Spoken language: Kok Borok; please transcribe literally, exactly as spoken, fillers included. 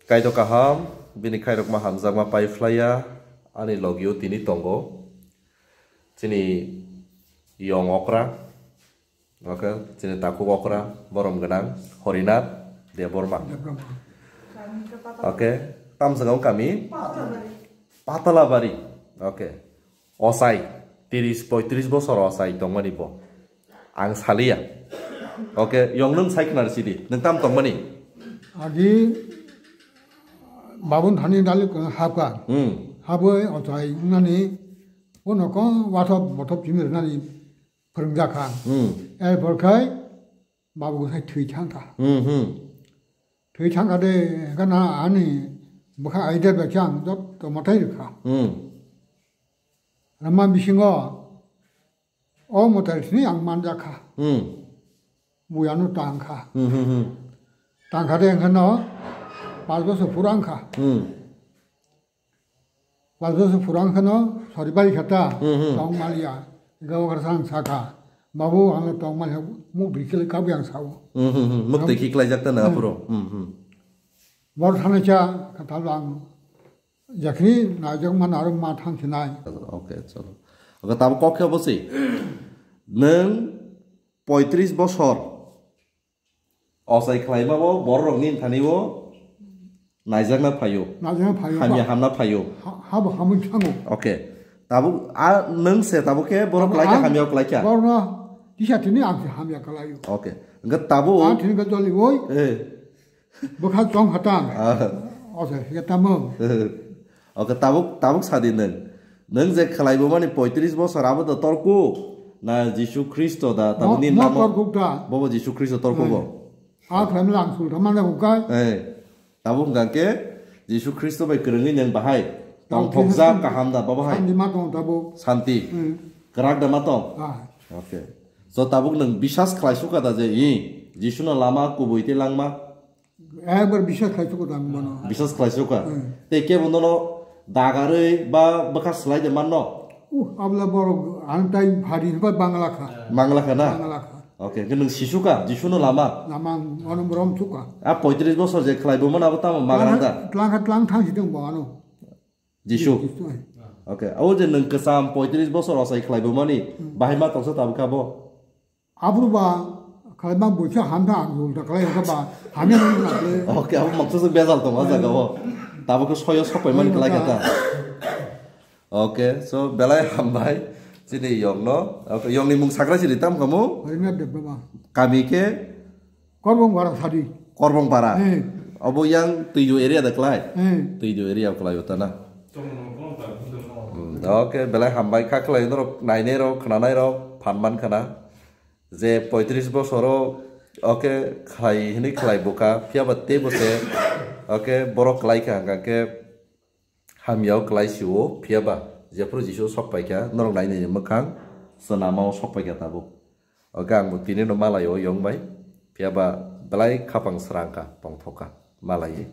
Kaitor kaham, bini khairokma hamjakma pai phlaiya, ani logio tini tongo. Chini yong okra, okay, chini takhuk okra, borom gwnang, Horinath Debbarma. Debbarma. Okay, tamswngam kami? Patalabari. Patalabari. Okay. Ochai, tris, poitris bosor ochai tongmani bo. Ang saliya. Okay, yong nwng sai khwnar sidi. Nwng tam tongmani? Agi babun thani dali hapka. Hmm. Haboi ochai nani, ono ko wathop bothop chimir nani phwrwngjakha. Hmm. Erpor khai babu hai thwi thangkha. Hmm, hmm. Thwi thangkha de gana ani bwkha aide bekhe ang jotto mwtai rwkha. Hmm. Rama bisingo o mwtai thini ang manjakha. Hmm. Buyano tangkha. Hmm, hmm, hmm. Tangkha de hwnkhe no pas bosor phuru wngkha. Hmm. Pas bosor phuru wngkha no sori bai kha ta. Hmm, hmm. Tong maliya. Gawa kha sang sakha. Babu ano tong maliya muk bikil kabu yang sao. Hmm, hmm, hmm. Muk teki klai jak ta na. Hmm. Phuru. Hmm, hmm. Bor thana cha kha ta lang. Jakhni naijak man aro ma thang sinai. Okay, chalo. Okay, tabo kok khe obo si. Nwng poitris bosor ochai khlaima bo borok rok ni thani o naijakna phaio. Naijakna phaio. Hamya ba. Hamna phaio. Ha, habo hamwi thango. Okay. Tabo a nwng se tabo khe borok khlai kha hamya khlai kha. Borno tisa tini ang se hamya khlaio. Okay. Nga tabo. A tini ga joli woi. Eh. Bwkha chong hatang. Ah. Ose, ya tamo. Okay, tabuk, tabuk sadi nwng. Nwng je khlaibo mani poitris bosor abo da torku na Jisu Khristo da tabuk ni namo. Torkuk da. Bobo Jisu Khristo torku bo. A khlaim lang sul thamana hukai. Eh. Tabuk hwnkha khe Jisu Khristo bai kwrwngwi nwng bahai tongthokjak kaham da bobo hai. Santi ma tong tabuk. Santi. Hmm. Kwrak da ma tong. Ah. Okay. So tabuk nwng bisas khlai suka da je i Jisu no lama kubui tei langma. Ekbar bisas khlai suka da ang bono. Bisas khlai suka. Hmm. Tei kebo nono dagarwi ba bwkha slai de manno. Uh, abla borok ang tai phari ba Bangla kha. Bangla kha na? Bangla kha. Okay, ke nwng sisuka, Jisu no lama. Lama ang ono rom suka. A poitris bosor je khlai bo mana abo tamo magrang da. Tlang kha tlang thang sidong bo ano. Jisu. Jisu, eh. Okay, abo je nwng kwcham poitris bosor osai khlai bo mani, hmm, bahai ma tongsa tabuk kha bo. Abru ba khlai ma buisa hamda ang jul da khlai kha ba hamya nang na le. Okay, abo maksa se bezal tong a jaga o. Tabuk khe soyo sopai mani khlai kha ta. Okay, so belai hambai chini yong no. Okay, yong ni mung sakra chini tam kamu? Horinath Debbarma. Kami ke? Korbong Bara sadi. Korbong Bara. Eh. Obo yang Tuidu area da klai? Eh. Tuidu area klai utana. Hmm, okay, belai hambai kha klai norok nainai rok, khwnanai rok, phan man khana. Je poitris bosoro, okay, khlai hini khlai buka, phiya ba tei bo se, okay, borok klai kha hwnkha khe, hamya o klai si o, phiya ba jephuru Jisu o sok pai kha, norok nai nai mwkhang swnama o sok pai kha tabuk. Oke, ang bo tini no malai o yong bai, phiya ba belai khapang srang kha, tongthok kha, malai.